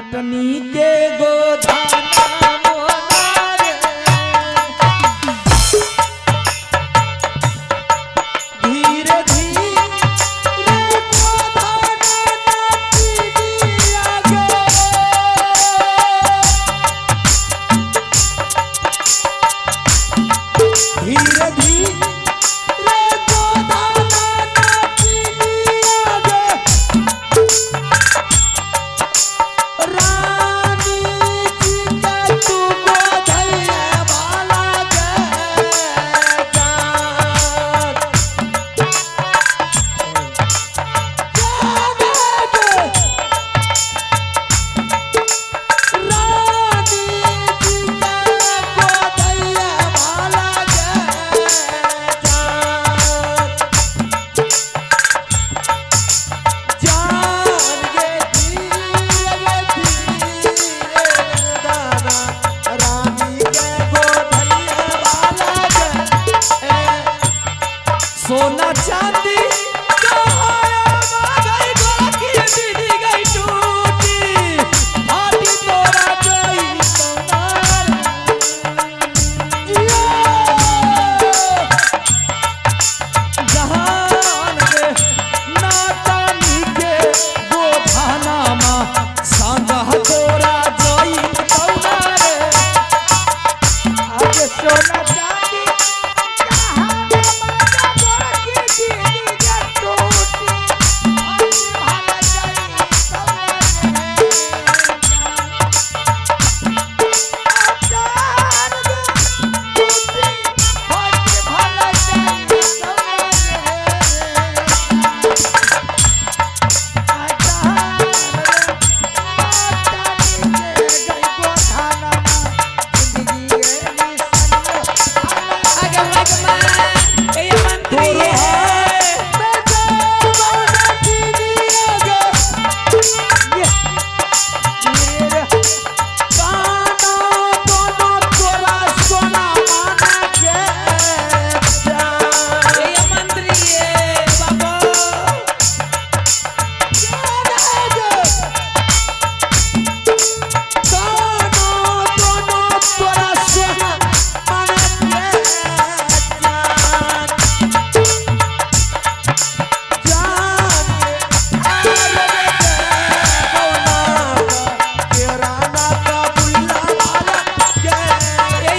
नटनी के गोधाना मोना रे। धीरे धीरे गोधाना नटनी आगे। धीरे धीरे गोधाना नटनी आगे। रानी जी के तू गोधैया वाला के जान। रानी जी के गोधैया वाला के जान। जान गे धीरे धीरे दाना रानी के गोधैया वाला के। सोना चांदी तोरा जोई तौना रे। आगे सोना चांदी आगे मगमा ये मंत्री ये। ये मंत्री ये बाबा।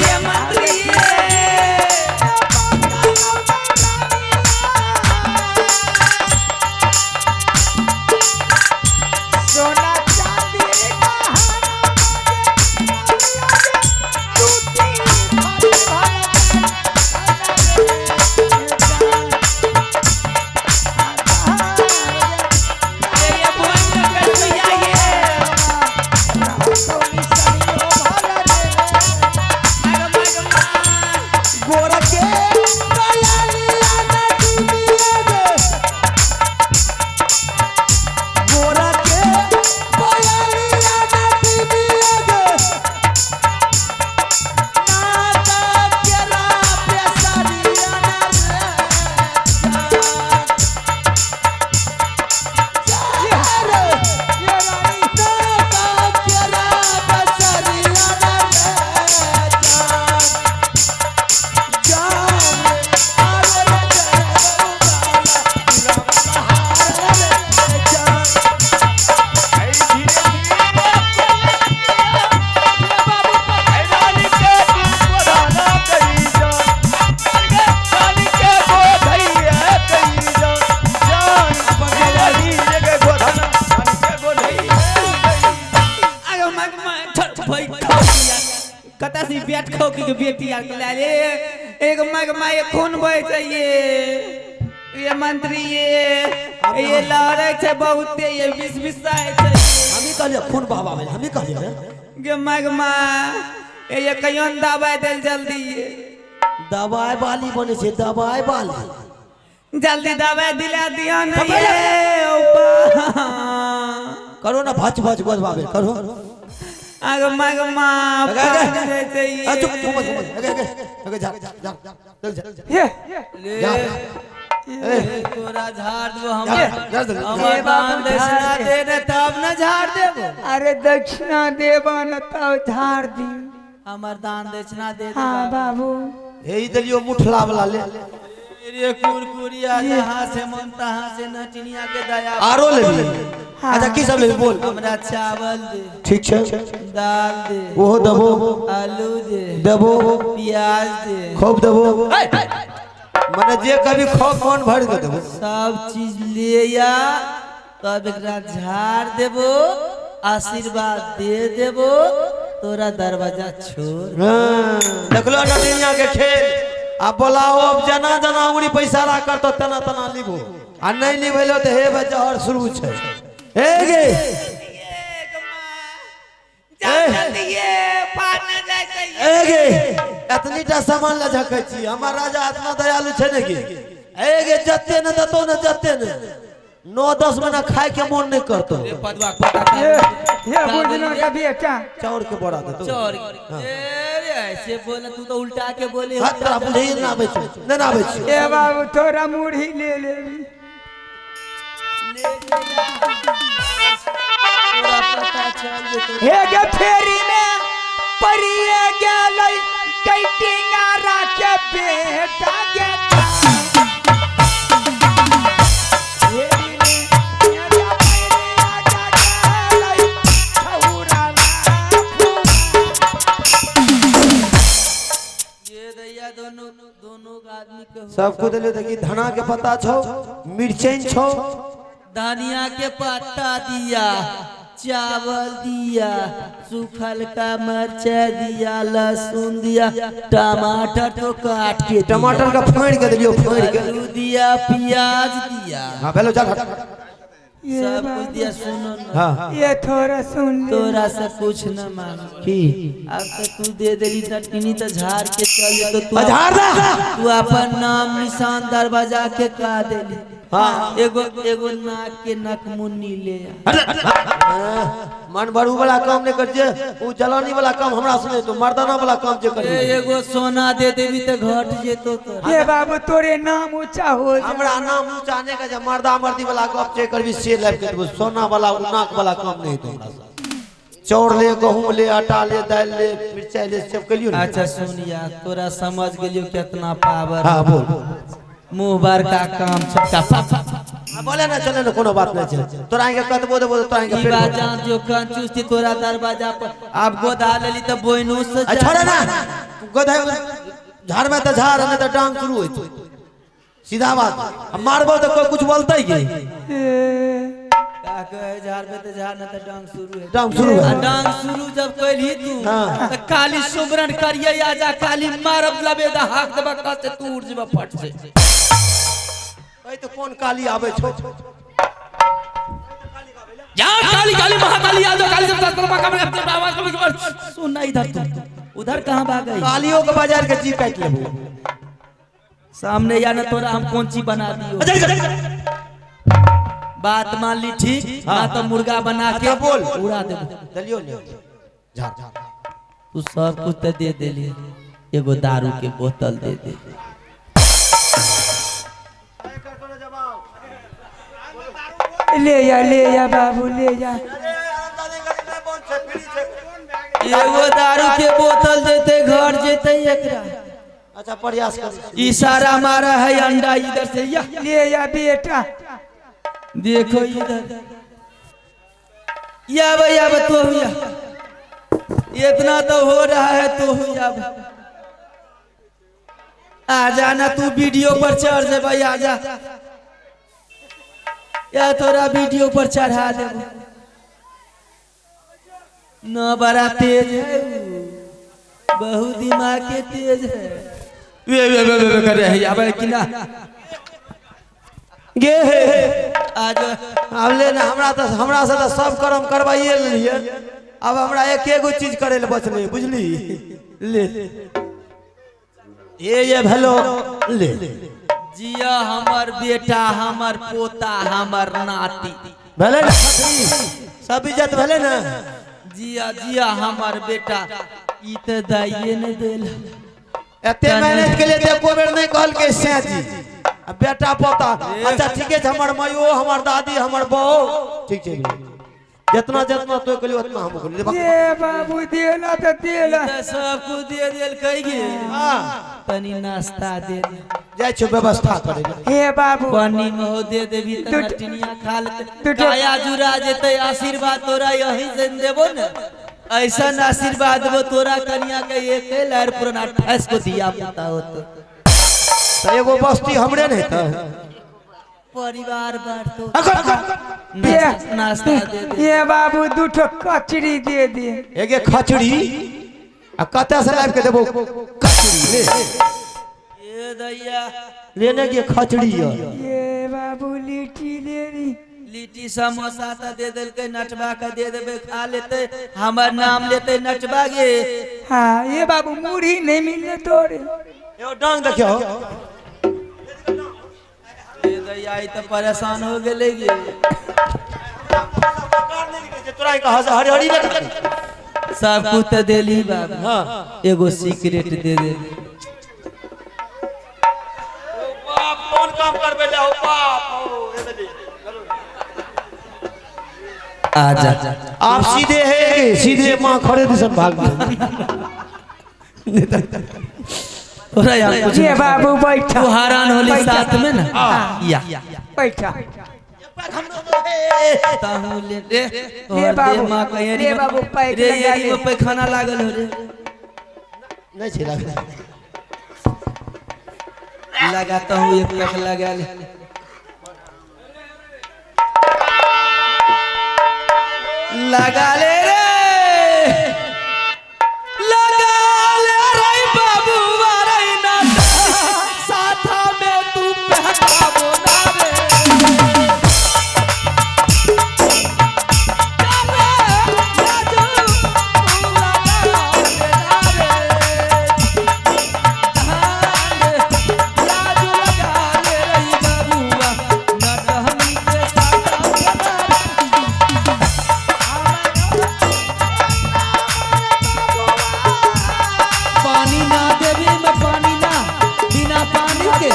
ये मंत्री ये। सोना चांदी ये बुआई का भैया ये। आगे मगमा। आगे मगमा छोड़ भाई खो कता सी बैठ खो के बेटी आर के ले रे। एक मगमा ये खून बहे छै ये मंत्री ये लड़े छै बहुते ये विष विषाय छै। हमी कहलिए खून बहवा भेल, हमी कहलिए रे। गे मगमा ये कहियो दवाई देल जल्दी ये। दवाई वाली बने छै, दवाई वाली। जल्दी दवाई दिला दियो न ये ऊपर। करो ना भच भच गोदबाबे करो। आगे माँ के माँ अगे, अगे। फाड़ जाइ छै आ, चुप ये। घुमत घुमत अगे अगे अगे जा जा चल जा ये ले जा। ए, तोरा झाड़ देबो जा, हमर जा, जा। हमर ए बाबू, दान दक्षिणा झाड़ दे ने तब न झाड़ देबो। अरे दक्षिणा देबा न तब झाड़ दी। हमर दान दक्षिणा दे दे। हाँ बाबू। हे ई देलियो मुठला वाला ले। रे कुरकुरिया जहाँ से मन तहाँ से नचनिया के दया। आरो लेबी? हाँ। अच्छा, की सब लेबी बोल? हमरा चावल दे। ठीक छै। दाल दे। ओहो देबो। आलू दे। देबो। प्याज दे। खूब देबो, मने जे कभी खूब मन भर के देबो। सब चीज ले या तब एकरा झाड़ देबो, आशीर्वाद दे देबो, तोरा दरवाजा छोड़। हाँ, देखलो नटिनिया के खेल। आ बोलाओ अब जना जना उंगली पैसा रा करतो तना तना लिबो, आ नहीं लिबेलो तो हे बच्चा और शुरू छै। हे गे जा जल्दी ये फाड़ न जाइ छै ये। ए गे, एतनी टा सामान ले झकै छी। हमर राजा इतना दयालु छै ने कि ए गे जते ने देतो ने जते ने 9-10 महीना खाय के मन नहीं करतो। पदवा पता ये ये बुझना का बेटा। चाउर के बोरा देतो। चोर ए रे, ऐसे बोले तू तो उल्टा के बोले। हाथ तोरा बुझै ना आबै छै, नहीं ना आबै छै। ए बाबू, थोड़ा मुरही ले लेबी। ले जा, तोरा पता चल जेतो। हे गे फेरी में परिये गेलै टिंगारा के बेटा गे। फेरी में मेरा परिया गेलै छौरा ये दैया दोनों दोनों आदमी के हो। सबको देलियो। देखी, धना के पत्ता छौ, मिर्चैन छौ। धनिया के पत्ता दिया, चावल दिया, सूखल का मिर्चा दिया, लहसुन दिया, टमाटर तो काट के दिया। टमाटर के फाड़ के देलियो, फाड़ के। आलू दिया, प्याज दिया। हाँ, भेलो, चल हट। ये सब कुछ बाबू, दिया। सुनो ना। हाँ। ये थोड़ा सुन ले। तोरा से कुछ न मांग। की? अब तो तू दे देली नटनी तो झाड़ के चल जेतो तू। झाड़ दे। तू अपन नाम निशान दरवाजा के का देली। हाँ। एगो एगो नाक के नकमुन्नी ले आ। मन भरू वाला काम नहीं कर जे, उ जलानी वाला काम हमरा सुने तो मर्दाना वाला काम जे ए, करी। एगो सोना दे देबी तो घट जेतो तोरा। ये बाबू, तोरे नाम ऊंचा हो जा। हमरा नाम ऊंचा नहीं कर जे, मर्दा मर्दी वाला गप जे करबी से लाइब के देबो, सोना वाला उ नाक वाला काम नहीं तो हमरा से। चाउर ले, गहूम ले, आटा ले, दाल ले, मिर्चाई ले, सब कलियो ने। अच्छा सुनिया, तोरा समझ गेलियो कितना पावर। हाँ बोल। मुंह बड़का काम छोटा पा पा। हाँ, बोले ना, चले ना, कोनो बात नहीं छै। तोरा आके कतबो देबो तो तोरा आके ई पेट बात भर। जान जो कंजूस थी तोरा दरवाजा पर आप गोदा लेली तो बोइनो से आ छोड़े ना, गोधाई झाड़ में तो झाड़, नहीं तो डांग शुरू होइत। सीधा बात, हम मारबो तो कोई कुछ बोलते की? ए, का कहे, झाड़ में तो झाड़, न तो डांग शुरू है। डांग शुरू आ है। डांग शुरू जब कैलही तू हाँ। त काली सुमरन करिए आजा, काली मारब लबेदा हाक देबा कसे तू उड़ जेबा फट से। ऐ तो कोन काली आबै छौ? या काली काली महाकाली आ जाओ, काली जब तक का आवाज कभी सुन ना, इधर तू उधर कहां भाग गई? कालियों के बाजार के जी काट लेबो। सामने या न तोरा हम कौन चीज बना दियो। बात मान ली ठीक ना तो मुर्गा बना के अच्छा, बोल। उड़ा देबो। चलियो ने झाड़। तू सब कुछ तो दे देली, एगो दारू के बोतल दे दे। ले जा, ले जा बाबू, ले जा। एगो दारू के बोतल देते घर जेते एकरा। अच्छा, प्रयास कर। इशारा मारा है अंडा इधर से या। ले जा बेटा। देखो इधर या भैया तो भैया इतना तो हो रहा है तो भैया आ जाना, तू वीडियो पर चढ़ जे भाई, आ जा या तोरा वीडियो पर चढ़ा दे न। बड़ा तेज है ऊ, बहुत दिमाग के तेज है। वे वे वे वे कर रहे हैं आबे कि ना? गे हे। आज आब ले ना, हमरा तऽ हमरा से तऽ सब कर्म करवाइए लेलिए, अब हमरा एक एगो चीज करे ले बचले, बुझली? ले ये ये भेलो, ले। जिया हमर बेटा, हमर पोता, हमर नाती। भेलै ने खत्री? सब इज्जत भेलै ने? जिया जिया हमार बेटा ई त दाइए ने देल। एते मैनेज के लिए एको बेर नहीं कहल के से जी आ बेटा पोता। अच्छा ठीके छै, हमर माइयो हमर दादी हमर बहू ठीक छै, जितना जितना तो कहलियो उतना हम कहलियो। ये बाबू देला त देला। ई त सब कुछ दे देल कही गे। हां तनी नाश्ता दे दे। जाइ छै व्यवस्था करे ले। हे बाबू पानी में हो दे देबी त नटिनिया खा लेते, दूटा- काया जुड़ा जेते। आशीर्वाद तोरा यही से देबो ने, ऐसा आशीर्वाद देबो तोरा कनिया के एक लहर पुराना 28 को दिया पुता होतो। त एगो बस्ती हमरे नहीं त परिवार बांटतो। ये नाश्ता दे दे। ये बाबू दूठो कचरी दे दे। एगे खचड़ी आ कतऽ से लाबि के देबो कचड़ी ले? ये दैया लेने के खचड़ी य। ये बाबू लिट्टी ले ली। लिट्टी समोसा त दे देलकै, नटबा के दे देबै, खा लेते, हमर नाम लेते नटबा गे। हाँ ये बाबू मुरही नहीं मिलने तोरे। एगो डांग देखियो। ये दैया ई त परेशान हो गेलै गे। तोरा के हरी हरी लग। सब कुछ त देली बाबू। हां। एगो सीक्रेट दे दे। बाप कोन काम करबे ले हो बाप हो। आजा। आप सीधे है सीधे मां खड़े दिसन भाग तोरा यहाँ कुछ ये बाबू बैठा। तू हैरान होली बैठा। साथ में ना या बैठा। ताहू ले रे ले बाबू, मां कहे ले बाबू, पैक रे लगा एरी ले। में पैखाना लागल हो रे। नहीं छै लागल। लगाता हूँ एक पैक लगा ले, लगा ले रे, लगा ले रे बाबू रे ना साथा में तू पहकाबो ना रे। राजू, तू लगा ले ना रे। राजू लगा ले रे बाबूआ, नटहनी के साथ। पानी ना देवी में पानी ना, बिना पानी के।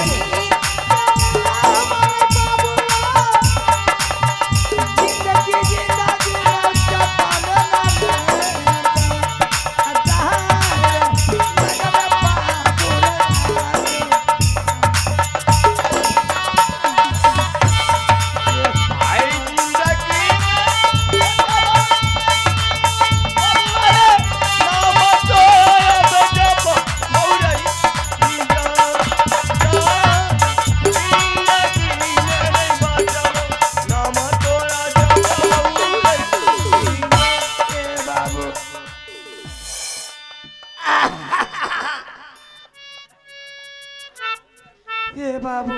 ये बाबू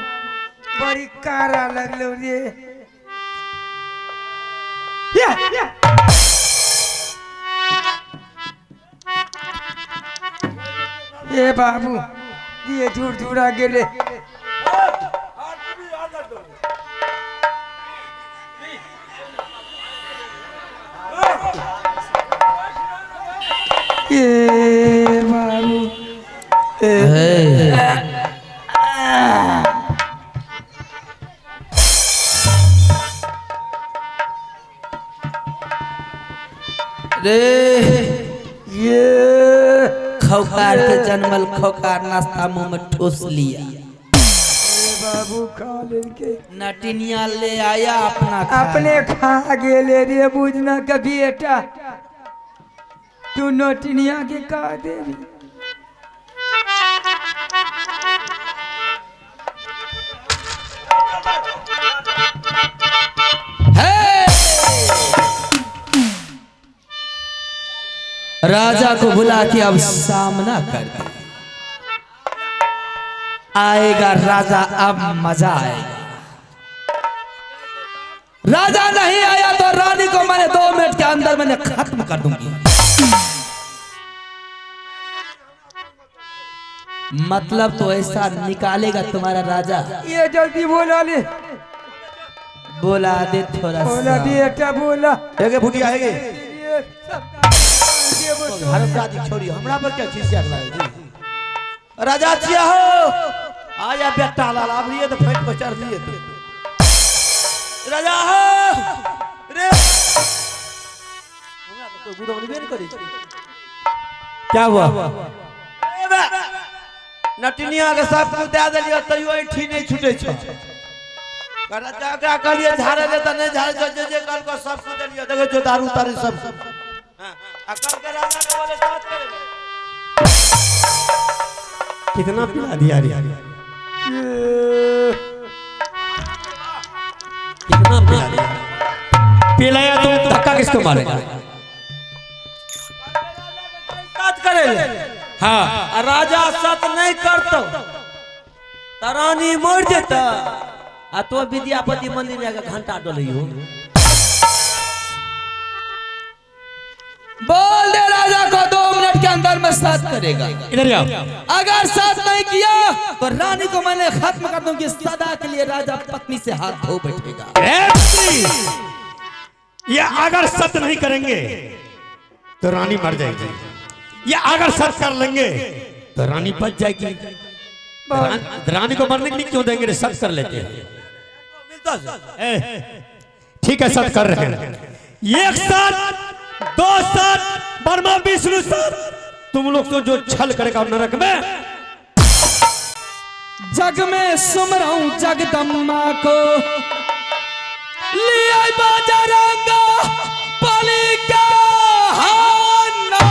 बड़ी कारा लगलो रे। ये, ये। ये बाबू ये झुरझुरा गेले। ये बाबू रे ये खौकार के जन्मल खौकार नाश्ता मुंह में ठोस लिया। ये बाबू खा लेके नटिनिया ले आया अपना खा। अपने खा गेले रे बुझना कभी बेटा तू नोटनिया के का देवी। राजा को बुला के अब सामना कर दे। आएगा राजा अब मजा आएगा। राजा नहीं आया तो रानी को मैंने 2 मिनट के अंदर मैंने खत्म कर दूंगी। मतलब तो ऐसा निकालेगा तुम्हारा राजा। ये जल्दी बोला ले। बोला दे थोड़ा बोला सा। बेटा बोला। एगे भुटिया हेगे। ये ये सब देबो तो। हरमजादी छोड़ी हमरा पर क्या खिसिया के लागल जी राजा छिया हो आया बेटा लाल अबरिए तो फैट पर चढ़लिए तो राजा हो रे हमरा तो कोई गुदानबे नहीं करै छै। क्या हुआ? ए बे, नटिनिया के सब कुछ दए देलियै तैयो ऐठी नहि छूटै छै। राजा ओकरा कहलियै झाड़े ले तऽ नहि झाड़े छै, जे जे कहलको सब कुछ देलियै, देखै छियौ दारू तारू सब। हाँ, आ कहलकै राजा के बोले साथ करे ले। कितना पिला दिया रे, कितना पिला दिया? पिलाया तुम धक्का किसको मारेगा? साथ करे ले। हाँ आ राजा सत नहीं करतो त रानी मर जेता आ तो विद्यापति मंदिर जाके घंटा डोलैयो। बोल दे राजा को 2 मिनट के अंदर में साथ करेगा। इधर आओ। अगर साथ नहीं किया तो रानी को मैंने खत्म कर दूंगी, सदा के लिए राजा पत्नी से हाथ धो बैठेगा। ए मंत्री, ये अगर सत्य नहीं करेंगे तो रानी मर जाएगी, या अगर सत्य कर लेंगे तो रानी बच जाएगी। रानी को मरने के लिए क्यों देंगे? सत्य कर लेते हैं। ए, ठीक है, सत्य कर रहे हैं। एक साथ, दो साथ, ब्रह्मा विष्णु साथ, तुम लोग तो जो छल करेगा नरक में। जग में सुमराऊं जगदम्बा को, लिया बाजारंगा बलि का हन्ना।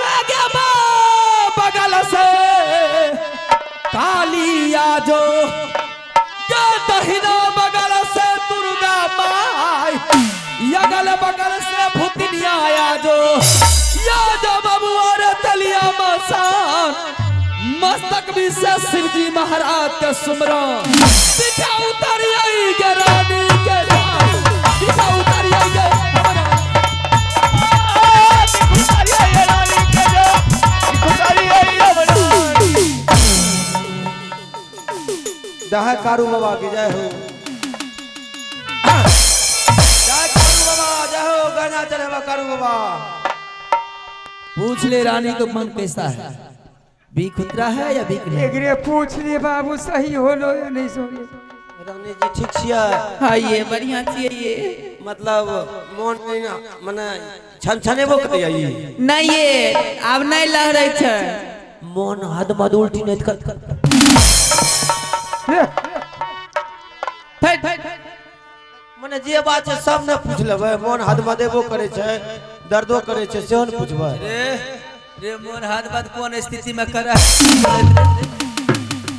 आगे बगल से कालिया जो दहिना बगल से दुर्गा माई, अगल बगल से भूतनिया आया जो या जो बबुआ रे तलिया मसान, मस्तक भी से शिव जी महाराज के सुमरो। पीछा उतर आई के रानी के जान, पीछा उतर आई के हमरा। जय कारू बाबा की जय हो, जय कारू बाबा जय हो, गाना चढ़ेबा कारू बाबा। पूछ ले रानी को मन कैसा है, बीख उतरा है या बीख नहीं? एकरे पूछ ले बाबू सही होलो या नहीं सोलो। रानी जी ठीक छियै? हाँ ये बढ़िया छियै ये। मतलब मोन मने छनछनेबो करैया ई? नहीं ये आब नहीं लहरै छै। मोन हद मद उल्टी नहीं कर। फट मने जे बात छै सब ने पूछ लेबै, मोन हद मदेबो करै छै, दर्दो करै छै, सेहो ने पूछबै। रे रे मोन हद मद कोन स्थिति में करे?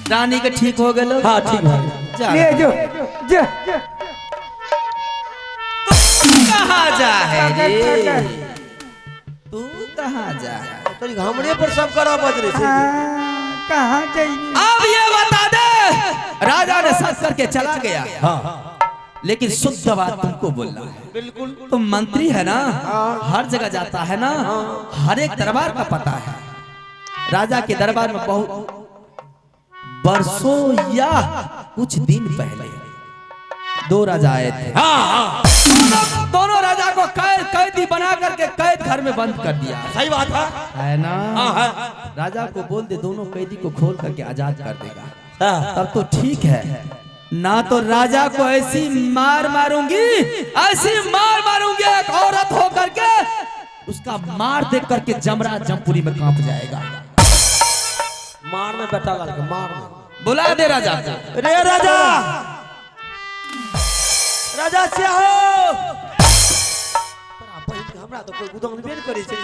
रानी के ठीक हो गेलो? हाँ ठीक भऽ गेल। जा। ले जो जा। कहाँ जा है रे? पकड़। तू कहाँ जा है? तोरी हमरे पर सब करऽ बजरै छै। हाँ, कहाँ जाइए? अब ये बता दे, राजा ने सच करके चला गया। हाँ लेकिन शुद्ध बात तुमको बोलना है। बिल्कुल। तुम मंत्री है ना, हर जगह जाता है ना, हर एक दरबार का पता है। राजा के दरबार में बहुत बरसों या कुछ दिन पहले 2 राजा आए थे। हाँ दोनों राजा को कैद कैदी बना करके कैद घर में बंद कर दिया। सही बात है। है ना? राजा को बोल दे दोनों कैदी को खोल करके आजाद कर देगा, हाँ। तब तो ठीक है, ना तो राजा को ऐसी मार मारूंगी, ऐसी मार मारूंगी, एक औरत हो करके उसका मार देख करके जमरा जमपुरी में कांप जाएगा। मारना बेटा लाल के मारना। बुला दे राजा को। रे राजा, राजा से हो तोरा बहिन के हमरा तो कोई गुदानबे नहि करै छै।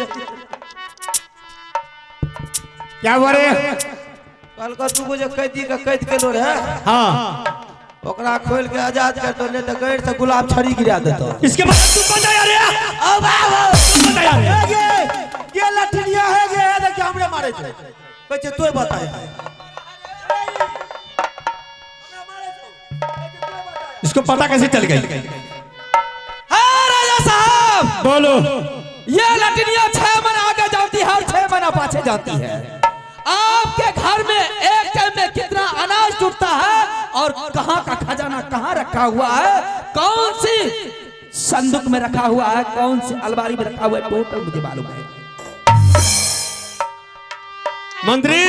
क्या हुआ रे? कहलको तू जे कैदी के कैद केलो रहे, हाँ ओकरा खोल के आजाद कर दो, नहीं तो गैर से गुलाब छड़ी गिरा देतो। इसके बाद तू बताया रे, अब आबो तू बताया रे। ये ये लठनिया है, ये देखिए हमरे मारे छै, कहै छै तोय बताय। इसको पता कैसे चल गई? हाँ राजा साहब बोलो। ये लटनिया 6 महीना आगे जाती है और 6 महीना पाछे जाती है। आपके घर में एक टाइम में कितना अनाज टूटता है और कहाँ का खजाना कहाँ रखा हुआ है, कौन सी संदूक में रखा हुआ है, कौन सी अलमारी में रखा हुआ है, टोटल मुझे मालूम है। मंत्री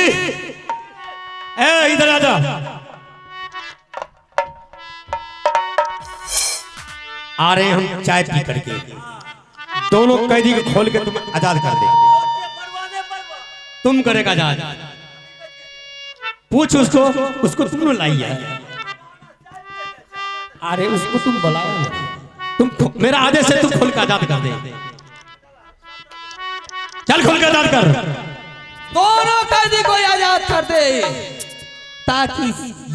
ए इधर आ जा। आ रहे हैं हम चाय पी करके, दोनों कैदी को खोल के तुम आजाद कर दे। तुम करेगा आजाद? पूछ उसको, उसको तुमने लाई है। अरे उसको तुम बुलाओ, तुम मेरा आदेश है, तुम खोल के आजाद कर दे। चल खोल के आजाद कर। दोनों कैदी को आजाद कर दे ताकि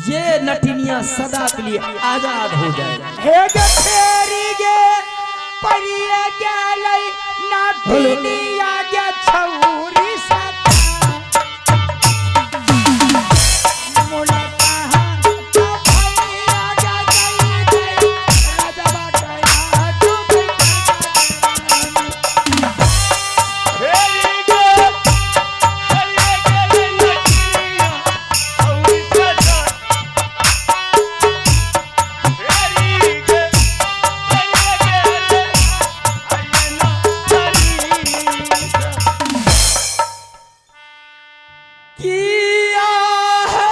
ये नटिनिया सदा के लिए आजाद हो जाए। हे गे फेरी गे परिये गेलै नटिनिया गे छौरी सता मोला कहाँ तो भैया गे गई गई राजवा गया डूब। किया है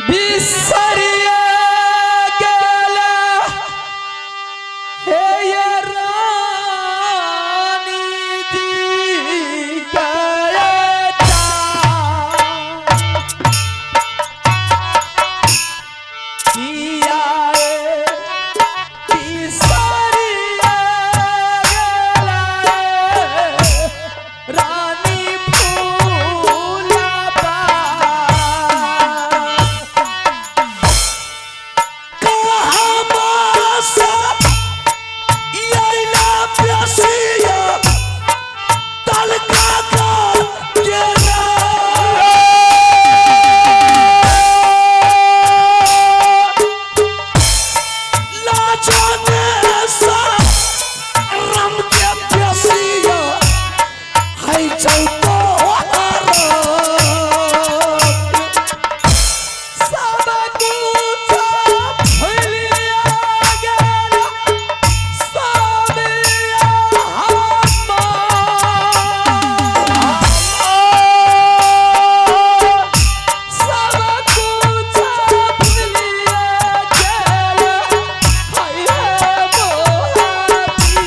बिसरिए गेला हे ये रानी जी गया किया है बिसरिए गेला रानी फूलबा। सब कुछ भूलिया गेला स्वामिया हमार। सब कुछ भूलिया गेला हाय रे मोहती।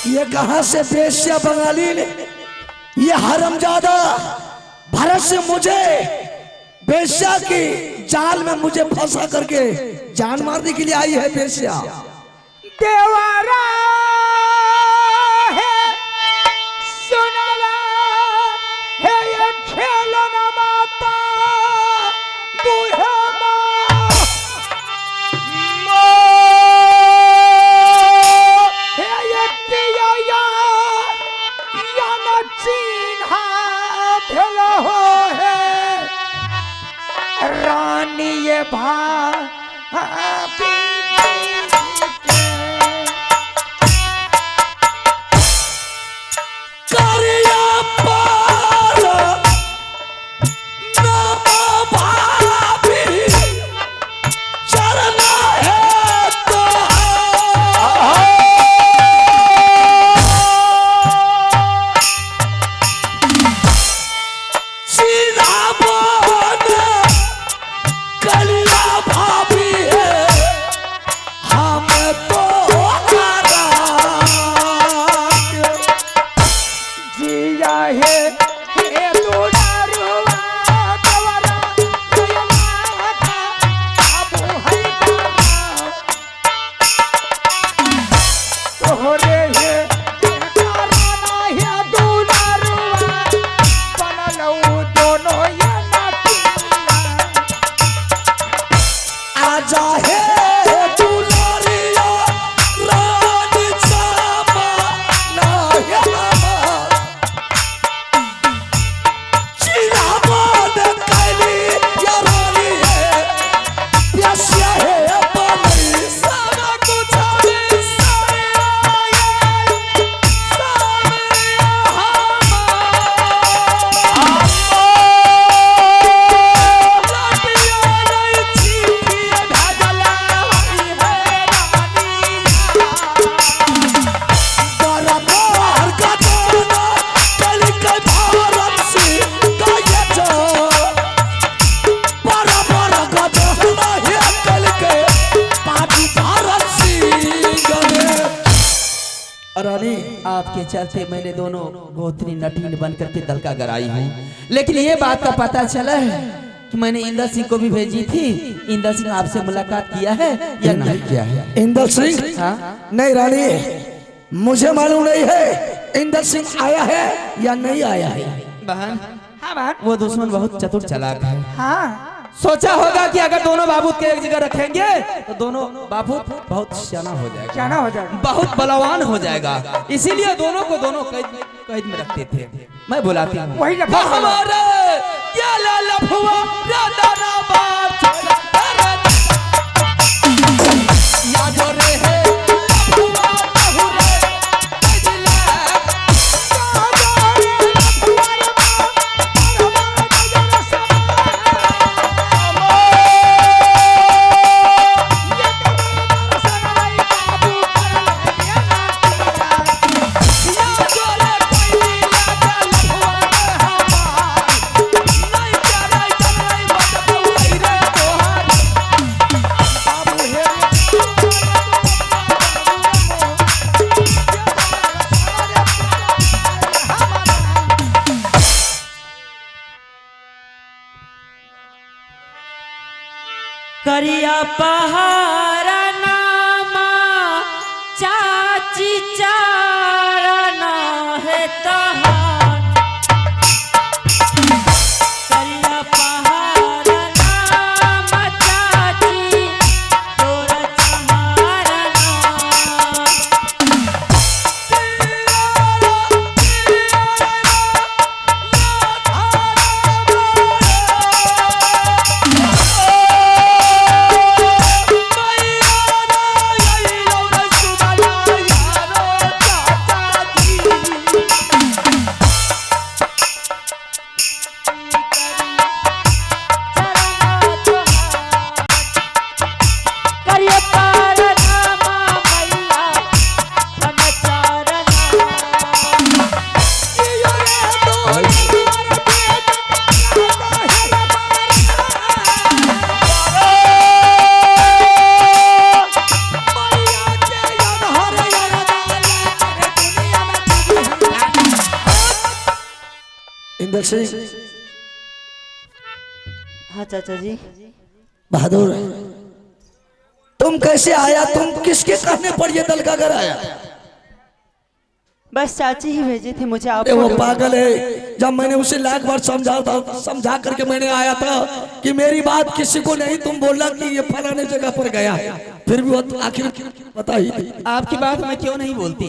ये कहां से बेश्या बंगाली ने, ये हरमजादा भारत से मुझे बेश्या की जाल में मुझे फंसा करके जान मारने के लिए आई है बेश्या। देवारा है सुनला हे ये खेलन माता बुढ़े माँ हे ये किया या या न चिन्हा भेल हो है रानी ये भाभी के। करिया पार भाभी चरना है तो। आपके चलते मैंने दोनों गोत्री नटीन बन करके दलका गराई हूँ। लेकिन ये बात का पता चला है कि मैंने इंदर सिंह को भी भेजी थी, इंदर सिंह आपसे मुलाकात किया है या नहीं किया है? इंदर सिंह? हाँ? नहीं रानी, मुझे मालूम नहीं है इंदर सिंह आया है या नहीं आया है। बहन, हाँ बहन, वो दुश्मन बहुत चतुर चालाक है। हाँ, सोचा होगा कि अगर दोनों बाबू के एक जगह रखेंगे तो दोनों बाबू बहुत सियाना हो जाएगा, सियाना हो जाएगा, बहुत बलवान हो जाएगा, इसीलिए दोनों को दोनों कैद में रखते थे। मैं बुलाती हूँ। वही लफुआ। हमारे ये लफुआ राधा रामा छोड़ा या जो रे है लफुआ बहुरे दिले करिया पहाड़ नामा चाची चारना है तहार। करिया पहाड़ नामा चाची तोरा चमारना। करिया पहाड़ नामा मैया हम चारना। इंदर सिंह। हाँ चाचा जी। बहादुर, तुम कैसे आया? तुम किसके कहने पर ये दल का घर आया? बस चाची ही भेजी थी मुझे। आप वो पागल है। जब मैंने उसे लाख बार समझा था, समझा करके मैंने आया था कि मेरी बात किसी को नहीं तुम बोलना कि ये फलाने जगह पर गया है, फिर भी वो तो आखिर पता ही नहीं। आपकी बात मैं क्यों नहीं बोलती?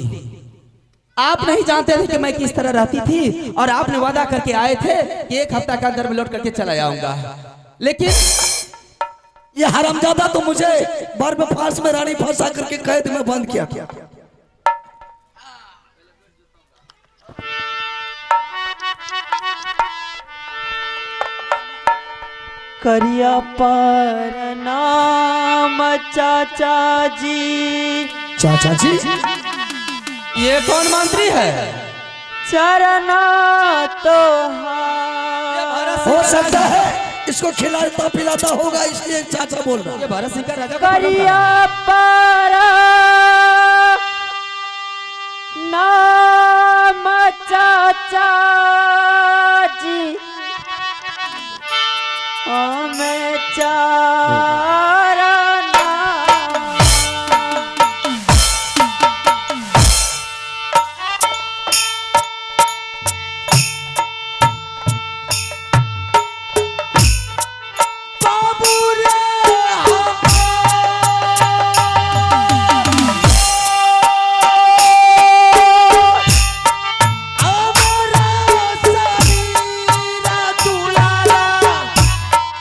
आप नहीं जानते थे कि मैं किस तरह रहती थी, और आपने वादा करके आए थे कि एक हफ्ता के अंदर में लौट करके चला जाऊंगा, लेकिन ये हरामजादा तो मुझे बार में फांस में रानी फंसा करके कैद में बंद किया। करिया पर नाम चाचा जी। चाचा जी, ये कौन मंत्री है? चरना तो हो सकता है इसको खिलाता पिलाता होगा, इसलिए चाचा बोल रहा है। ये भरत सिंह का राजा। करिया पर नाम चाचा जी, हमें चार